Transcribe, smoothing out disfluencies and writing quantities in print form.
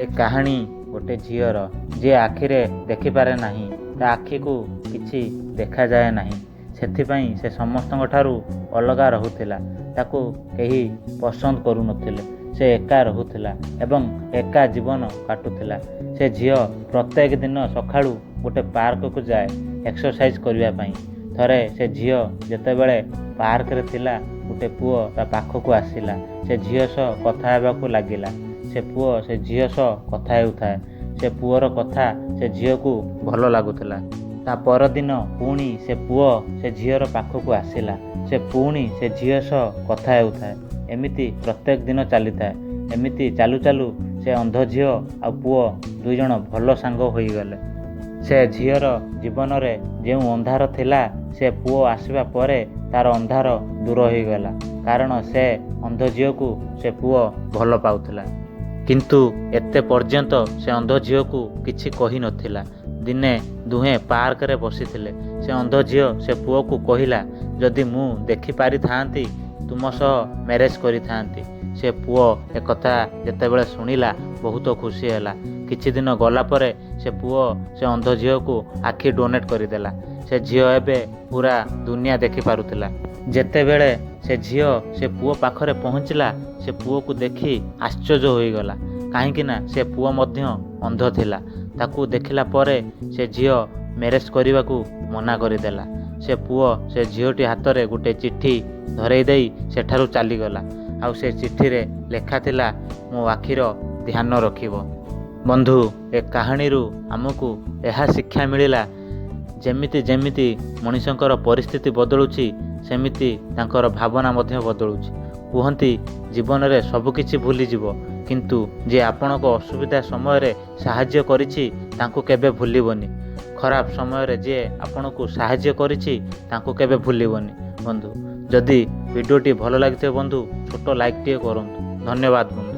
ଏ କାହାଣୀ ଗୋଟେ ଝିଅର, ଯିଏ ଆଖିରେ ଦେଖିପାରେ ନାହିଁ। ତା ଆଖିକୁ କିଛି ଦେଖାଯାଏ ନାହିଁ। ସେଥିପାଇଁ ସେ ସମସ୍ତଙ୍କ ଠାରୁ ଅଲଗା ରହୁଥିଲା। ତାକୁ କେହି ପସନ୍ଦ କରୁନଥିଲେ। ସେ ଏକା ରହୁଥିଲା ଏବଂ ଏକା ଜୀବନ କାଟୁଥିଲା। ସେ ଝିଅ ପ୍ରତ୍ୟେକ ଦିନ ସକାଳୁ ଗୋଟେ ପାର୍କକୁ ଯାଏ ଏକ୍ସରସାଇଜ କରିବା ପାଇଁ। ଥରେ ସେ ଝିଅ ଯେତେବେଳେ ପାର୍କରେ ଥିଲା, ଗୋଟେ ପୁଅ ତା ପାଖକୁ ଆସିଲା। ସେ ଝିଅ ସହ କଥା ହେବାକୁ ଲାଗିଲା। ସେ ପୁଅ ସେ ଝିଅ ସହ କଥା ହେଉଥାଏ। ସେ ପୁଅର କଥା ସେ ଝିଅକୁ ଭଲ ଲାଗୁଥିଲା। ତା ପରଦିନ ପୁଣି ସେ ପୁଅ ସେ ଝିଅର ପାଖକୁ ଆସିଲା। ସେ ପୁଣି ସେ ଝିଅ ସହ କଥା ହେଉଥାଏ। ଏମିତି ପ୍ରତ୍ୟେକ ଦିନ ଚାଲିଥାଏ। ଏମିତି ଚାଲୁ ଚାଲୁ ସେ ଅନ୍ଧ ଝିଅ ଆଉ ପୁଅ ଦୁଇଜଣ ଭଲ ସାଙ୍ଗ ହୋଇଗଲେ। ସେ ଝିଅର ଜୀବନରେ ଯେଉଁ ଅନ୍ଧାର ଥିଲା, ସେ ପୁଅ ଆସିବା ପରେ ତାର ଅନ୍ଧାର ଦୂର ହୋଇଗଲା। କାରଣ ସେ ଅନ୍ଧ ଝିଅକୁ ସେ ପୁଅ ଭଲ ପାଉଥିଲା। କିନ୍ତୁ ଏତେ ପର୍ଯ୍ୟନ୍ତ ସେ ଅନ୍ଧ ଝିଅକୁ କିଛି କହିନଥିଲା। ଦିନେ ଦୁହେଁ ପାର୍କରେ ବସିଥିଲେ। ସେ ଅନ୍ଧ ଝିଅ ସେ ପୁଅକୁ କହିଲା, ଯଦି ମୁଁ ଦେଖିପାରିଥାନ୍ତି, ତୁମ ସହ ମ୍ୟାରେଜ କରିଥାନ୍ତି। ସେ ପୁଅ ଏକଥା ଯେତେବେଳେ ଶୁଣିଲା, ବହୁତ ଖୁସି ହେଲା। କିଛି ଦିନ ଗଲା ପରେ ସେ ପୁଅ ସେ ଅନ୍ଧ ଝିଅକୁ ଆଖି ଡୋନେଟ୍ କରିଦେଲା। ସେ ଝିଅ ଏବେ ପୁରା ଦୁନିଆ ଦେଖିପାରୁଥିଲା। ଯେତେବେଳେ ସେ ଝିଅ ସେ ପୁଅ ପାଖରେ ପହଞ୍ଚିଲା, ସେ ପୁଅକୁ ଦେଖି ଆଶ୍ଚର୍ଯ୍ୟ ହୋଇଗଲା। କାହିଁକି ନା ସେ ପୁଅ ମଧ୍ୟ ଅନ୍ଧ ଥିଲା। ତାକୁ ଦେଖିଲା ପରେ ସେ ଝିଅ ମ୍ୟାରେଜ କରିବାକୁ ମନା କରିଦେଲା। ସେ ପୁଅ ସେ ଝିଅଟି ହାତରେ ଗୋଟେ ଚିଠି ଧରେଇ ଦେଇ ସେଠାରୁ ଚାଲିଗଲା। ଆଉ ସେ ଚିଠିରେ ଲେଖା ଥିଲା, ମୋ ଆଖିର ଧ୍ୟାନ ରଖିବ। ବନ୍ଧୁ, ଏ କାହାଣୀରୁ ଆମକୁ ଏହା ଶିକ୍ଷା ମିଳିଲା, ଯେମିତି ଯେମିତି ମଣିଷଙ୍କର ପରିସ୍ଥିତି ବଦଳୁଛି, ସେମିତି ତାଙ୍କର ଭାବନା ମଧ୍ୟ ବଦଳୁଛି। କୁହନ୍ତି, ଜୀବନରେ ସବୁକିଛି ଭୁଲିଯିବ, କିନ୍ତୁ ଯିଏ ଆପଣଙ୍କ ଅସୁବିଧା ସମୟରେ ସାହାଯ୍ୟ କରିଛି, ତାଙ୍କୁ କେବେ ଭୁଲିବନି। ଖରାପ ସମୟରେ ଯିଏ ଆପଣଙ୍କୁ ସାହାଯ୍ୟ କରିଛି, ତାଙ୍କୁ କେବେ ଭୁଲିବନି। ବନ୍ଧୁ, ଯଦି ଭିଡ଼ିଓଟି ଭଲ ଲାଗିଥିବ ବନ୍ଧୁ, ଛୋଟ ଲାଇକ୍ଟିଏ କରନ୍ତୁ। ଧନ୍ୟବାଦ ବନ୍ଧୁ।